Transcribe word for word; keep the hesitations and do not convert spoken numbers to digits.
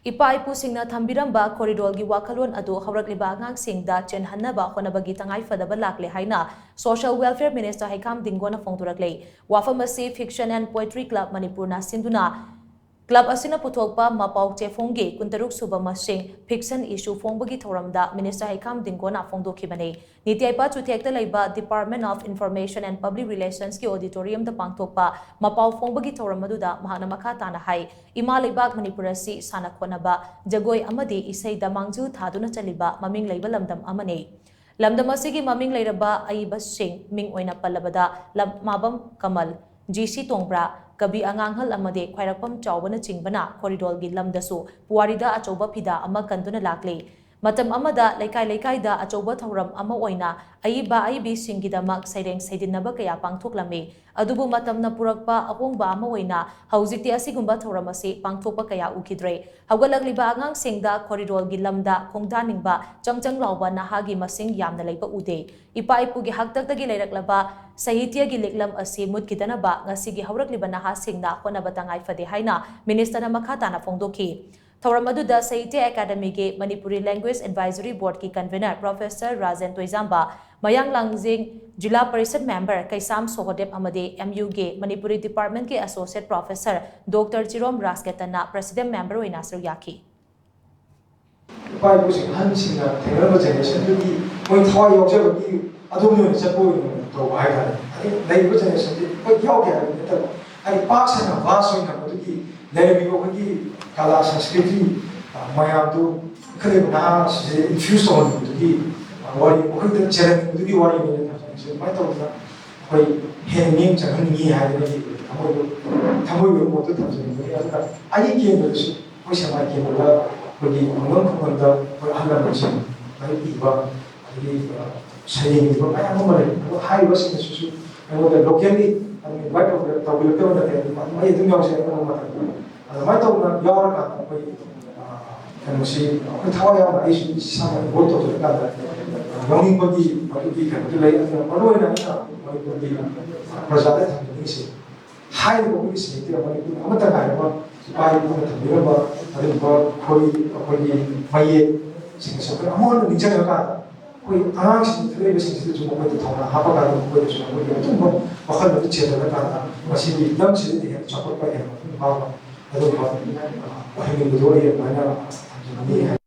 ꯏꯄꯥ ꯏꯄꯨꯁꯤꯡꯅ ꯊꯝꯕꯤꯔꯝꯕ ꯈꯣꯔꯤꯗꯣꯜꯒꯤ ꯋꯥꯈꯜꯂꯣꯟ ꯑꯗꯨ ꯍꯧꯔꯛꯂꯤꯕ ꯑꯉꯥꯡꯁꯤꯡꯗ ꯆꯦꯟꯍꯟꯅꯕ ꯍꯣꯠꯅꯕꯒꯤ ꯇꯉꯥꯏꯐꯗꯕ ꯂꯥꯛꯂꯦ ꯍꯥꯏꯅ Social Welfare Minister ꯍꯩꯈꯥꯝ ꯗꯤꯡꯒꯣꯅ ꯐꯣꯡꯗꯣꯔꯛꯂꯦ꯫ ꯋꯥꯐꯝ ꯑꯁꯤ Fiction and Poetry Club ꯃꯅꯤꯄꯨꯔꯅ ꯁꯤꯟꯗꯨꯅ club ꯑꯁꯤꯅ ꯄꯨꯊꯣꯛꯄ ꯃꯄꯥꯎ ꯆꯦꯐꯣꯡꯒꯤ ꯀꯨꯟꯇꯔꯨꯛ ꯁꯨꯕ ꯃꯁꯤꯡ Fiction issue ꯐꯣꯡꯕꯒꯤ ꯊꯧꯔꯝꯗ Minister ꯍꯩꯈꯥꯝ ꯗꯤꯡꯒꯣꯅ ꯐꯣꯡꯗꯣꯛꯈꯤꯕꯅꯤ꯫ ꯅꯤꯇꯤ ꯑꯥꯌꯣꯒ ꯆꯨꯊꯦꯛꯇ ꯂꯩꯕ Department of Information and Public Relations ꯀꯤ auditorium ꯗ ꯄꯥꯡꯊꯣꯛꯄ ꯃꯄꯥꯎ ꯐꯣꯡꯕꯒꯤ ꯊꯧꯔꯝ ꯑꯗꯨꯗ ꯃꯍꯥꯛꯅ ꯃꯈꯥ ꯇꯥꯅ ꯍꯥꯏ, ꯏꯃꯥ ꯂꯩꯕꯥꯛ ꯃꯅꯤꯄꯨꯔ ꯑꯁꯤ ꯁꯥꯟꯅ ꯈꯣꯠꯅꯕ, ꯖꯒꯣꯏ ꯑꯃꯗꯤ ꯏꯁꯩꯗ ꯃꯥꯡꯖꯤꯜ ꯊꯥꯗꯨꯅ ꯆꯠꯂꯤꯕ ꯃꯃꯤꯡ ꯂꯩꯕ ꯂꯝꯗꯝ ꯑꯃꯅꯤ꯫ ꯂꯝꯗꯝ ꯑꯁꯤꯒꯤ ꯃꯃꯤꯡ ꯂꯩꯔꯕ ꯑꯏꯕꯁꯤꯡ ꯃꯤꯡ ꯑꯣꯏꯅ ꯄꯜꯂꯕꯗ ꯂꯝ-, ꯃꯥꯕꯝ ꯀꯃꯜ, ꯖꯤ ꯁꯤ ꯇꯣꯡꯕ꯭ꯔꯥ, ꯀꯕꯤ ꯑꯉꯥꯡꯍꯜ ꯑꯃꯗꯤ ꯈ꯭ꯋꯥꯏꯔꯥꯛꯄꯝ ꯆꯥꯎꯕꯅꯆꯤꯡꯕꯅ ꯈꯣꯔꯤꯗꯣꯜꯒꯤ ꯂꯝꯗꯁꯨ ꯄꯨꯋꯥꯔꯤꯗ ꯑꯆꯧꯕ ꯐꯤꯗꯥ ꯑꯃ ꯀꯟꯗꯨꯅ ꯂꯥꯛꯂꯤ꯫ ꯃꯇꯝ ꯑꯃꯗ ꯂꯩꯀꯥꯏ ꯂꯩꯀꯥꯏꯗ ꯑꯆꯧꯕ ꯊꯧꯔꯝ ꯑꯃ ꯑꯣꯏꯅ ꯑꯏꯕ ꯑꯏꯕꯤꯁꯤꯡꯒꯤꯗꯃꯛ ꯁꯩꯔꯦꯡ ꯁꯩꯗꯤꯟꯅꯕ ꯀꯌꯥ ꯄꯥꯡꯊꯣꯛꯂꯝꯃꯤ꯫ ꯑꯗꯨꯕꯨ ꯃꯇꯝꯅ ꯄꯨꯔꯛꯄ ꯑꯍꯣꯡꯕ ꯑꯃ ꯑꯣꯏꯅ ꯍꯧꯖꯤꯛꯇꯤ ꯑꯁꯤꯒꯨꯝꯕ ꯊꯧꯔꯝ ꯑꯁꯤ ꯄꯥꯡꯊꯣꯛꯄ ꯀꯌꯥ ꯎꯈꯤꯗ꯭ꯔꯦ꯫ ꯍꯧꯒꯠꯂꯛꯂꯤꯕ ꯑꯉꯥꯡꯁꯤꯡꯗ ꯈꯣꯔꯤꯗꯣꯜꯒꯤ ꯂꯝꯗ ꯈꯣꯡꯗꯥꯅꯤꯡꯕ ꯆꯪ ꯆꯪ ꯂꯥꯎꯕ ꯅꯍꯥꯒꯤ ꯃꯁꯤꯡ ꯌꯥꯝꯅ ꯂꯩꯕ ꯎꯗꯦ꯫ ꯏꯄꯥ ꯏꯄꯨꯒꯤ ꯍꯥꯛꯇꯛꯇꯒꯤ ꯂꯩꯔꯛꯂꯕ ꯁꯥꯍꯤꯇ꯭ꯌꯒꯤ ꯂꯤꯛꯂꯝ ꯑꯁꯤ ꯃꯨꯠꯈꯤꯗꯅꯕ ꯉꯁꯤꯒꯤ ꯍꯧꯔꯛꯂꯤꯕ ꯅꯍꯥꯁꯤꯡꯅ ꯍꯣꯠꯅꯕ ꯇꯉꯥꯏ ꯐꯗꯦ ꯍꯥꯏꯅ Minister ꯅ ꯃꯈꯥ ꯇꯥꯅ ꯐꯣꯡꯗꯣꯛꯈꯤ꯫ ꯊꯧꯔꯝ ꯑꯗꯨꯗ ꯁꯥꯍꯤꯇ꯭ꯌ ꯑꯦꯀꯥꯗꯃꯤꯒꯤ ꯃꯅꯤꯄꯨꯔꯤ Language Advisory Board ꯀꯤ convener Professor ꯔꯥꯖꯦꯟ ꯇꯣꯏꯖꯥꯝꯕ, ꯃꯌꯥꯡ ꯂꯥꯡꯖꯤꯡ ꯖꯤꯂꯥ ꯄꯔꯤꯁꯠ member ꯀꯩꯁꯥꯝ ꯁꯣꯍꯣꯗꯦꯕ ꯑꯃꯗꯤ ꯑꯦꯝ ꯌꯨ ꯒꯤ ꯃꯅꯤꯄꯨꯔꯤ department ꯀꯤ associate professor Doctor ꯆꯤꯔꯣꯝ ꯔꯥꯖꯀꯦꯇꯟꯅ president member ꯑꯣꯏꯅ ꯁꯔꯨꯛ ꯌꯥꯈꯤ꯫ ꯏꯄꯥ ꯏꯄꯨꯁꯤꯡ ꯑꯍꯟꯁꯤꯡꯅ ꯊꯦꯡꯅꯔꯝꯕ generation ꯗꯨꯒꯤ ꯃꯣꯏ ꯊꯋꯥꯏ ꯌꯥꯎꯖꯕꯒꯤ ꯑꯗꯣꯝꯗ ꯑꯣꯏꯅ ꯆꯠꯄ ꯑꯣꯏꯅ ꯇꯧꯕ ꯍꯥꯏꯇꯥꯔꯦ꯫ ꯍꯥꯏꯗꯤ ꯂꯩꯔꯤꯕ generation ꯗꯤ ꯍꯣꯏ ꯌꯥꯎꯗꯦ ꯍꯥꯏꯕꯗꯤ ꯅꯠꯇꯕ, ꯍꯥꯏꯗꯤ ꯄꯥꯛ ꯁꯟꯅ vast ꯑꯣꯏꯅ ꯃꯗꯨꯒꯤ ꯂꯩꯔꯝꯃꯤꯕ ꯑꯩꯈꯣꯏꯒꯤ ꯀꯂꯥ ꯁꯪꯁꯀ꯭ꯔꯤꯇꯤ, ꯑ, ꯃꯌꯥꯝꯗꯨ ꯏꯟꯈꯠꯂꯛꯏꯕ ꯅꯍꯥꯁꯤꯡꯁꯦ infuse ꯇꯧꯍꯟꯅꯤꯡꯕꯗꯨꯒꯤ, ꯑ, ꯋꯥꯔꯤ, ꯑꯩꯈꯣꯏꯗ ꯆꯦꯜꯍꯟꯅꯤꯡꯕꯗꯨꯒꯤ ꯋꯥꯔꯤꯅꯦꯅ ꯊꯝꯖꯅꯤꯡꯉꯤꯁꯦ꯫ ꯑꯗꯨꯃꯥꯏꯅ ꯇꯧꯗꯅ ꯑꯩꯈꯣꯏ ꯍꯦꯟꯅ ꯃꯤꯠꯌꯦꯡ ꯆꯪꯍꯟꯅꯤꯡꯉꯤ ꯍꯥꯏꯗꯅ ꯑꯩꯒꯤ ꯊꯃꯣꯏꯗ, ꯊꯃꯣꯏꯒꯤ ꯑꯣꯏꯕ ꯃꯣꯠꯇ ꯊꯝꯖꯅꯤꯡꯕꯅꯤ꯫ ꯑꯗꯨꯒ ꯑꯩꯒꯤ ꯀꯦꯟꯗ꯭ꯔꯗꯁꯨ ꯑꯩꯈꯣꯏ ꯁꯦꯛꯃꯥꯏ ꯀꯦꯟꯗ꯭ꯔꯗ ꯑꯩꯈꯣꯏꯒꯤ ꯈꯨꯡꯒꯪ ꯈꯨꯡꯒꯪꯗ ꯑꯩꯈꯣꯏ ꯑꯍꯜ ꯂꯃꯟꯁꯤꯡ ꯂꯥꯏꯔꯤꯛ ꯏꯕ, ꯑꯗꯒꯤ, ꯑ, ꯁꯩꯔꯦꯡ ꯏꯕ ꯃꯌꯥꯝ ꯑꯃ ꯂꯩ꯫ ꯑꯗꯣ ꯍꯥꯏꯔꯤꯕꯁꯤꯡ ꯑꯁꯤꯁꯨ ꯑꯩꯉꯣꯟꯗ locally ꯑꯗꯨꯝ invite ꯇꯧꯕꯤꯔꯛ-, ꯇꯧꯕꯤꯔꯛꯇꯕ ꯅꯠꯇꯦ꯫ ꯑꯗꯨꯝ ꯑꯩ ꯑꯗꯨꯝ ꯌꯥꯎꯖꯩ ꯑꯗꯨꯝꯕ ꯃꯇꯝꯗ꯫ ꯑꯗꯨꯃꯥꯏꯅ ꯇꯧꯗꯅ ꯌꯥꯎꯔꯀꯥꯟꯗ ꯑꯩꯈꯣꯏ, ꯑ, ꯀꯩꯅꯣꯁꯤ ꯑꯩꯈꯣꯏ ꯊꯋꯥꯏ ꯌꯥꯎꯅ ꯑꯩꯁꯨ ꯏꯁꯥꯃꯛ involve ꯇꯧꯖꯔꯀꯥꯟꯗ ꯌꯥꯎꯅꯤꯡꯕꯒꯤ ꯃꯗꯨꯒꯤ ꯀꯩꯅꯣꯗꯤ ꯂꯩ꯫ ꯑꯗꯨꯅ ꯃꯔꯨꯑꯣꯏꯅ ꯑꯩꯅ ꯃꯅꯤꯄꯨꯔꯒꯤ ꯄ꯭ꯔꯖꯥꯗ ꯊꯝꯖꯅꯤꯡꯉꯤꯁꯦ, ꯍꯥꯏꯔꯤꯕ ꯑꯩꯈꯣꯏꯒꯤ ꯁꯥꯍꯤꯇ꯭ꯌ ꯃꯅꯤꯄꯨꯔ ꯑꯃꯠꯇ ꯉꯥꯏꯔꯕ ꯏꯄꯥ ꯏꯄꯨꯅ ꯊꯝꯕꯤꯔꯝꯕ ꯑꯗꯨꯒꯨꯝꯕ ꯈꯣꯏ, ꯑꯩꯈꯣꯏꯒꯤ ꯃꯌꯦꯛꯁꯤꯡꯁꯨ ꯑꯩꯈꯣꯏ ꯑꯃꯨꯛ ꯍꯟꯅ ꯅꯤꯡꯁꯤꯡꯉꯀꯥꯟꯗ, ꯑꯩꯈꯣꯏ ꯑꯉꯥꯡꯁꯤꯡ ꯊꯣꯛꯂꯛꯏꯕꯁꯤꯡꯁꯤꯗꯁꯨ ꯃꯈꯣꯏꯗ ꯊꯧꯅꯥ ꯍꯥꯞꯄꯀꯥꯟꯗ, ꯃꯈꯣꯏꯗꯁꯨ ꯃꯈꯣꯏꯒꯤ ꯑꯗꯨꯒꯨꯝꯕ ꯋꯥꯈꯜꯂꯣꯟꯗꯨ ꯆꯦꯜꯍꯜꯂꯀꯥꯟꯗ ꯃꯁꯤꯒꯤ ꯂꯝꯁꯤꯗ ꯍꯦꯟꯅ ꯆꯥꯎꯈꯠꯄ, ꯍꯦꯟꯅ ꯃꯄꯨꯡ ꯐꯥꯕ ꯑꯗꯨꯒꯨꯝꯕ ꯑꯣꯏꯍꯟꯅꯤꯡꯕꯗꯨ ꯑꯩ ꯑꯗꯨꯃꯥꯏꯅ ꯊꯝꯖꯅꯤꯡꯉꯤ꯫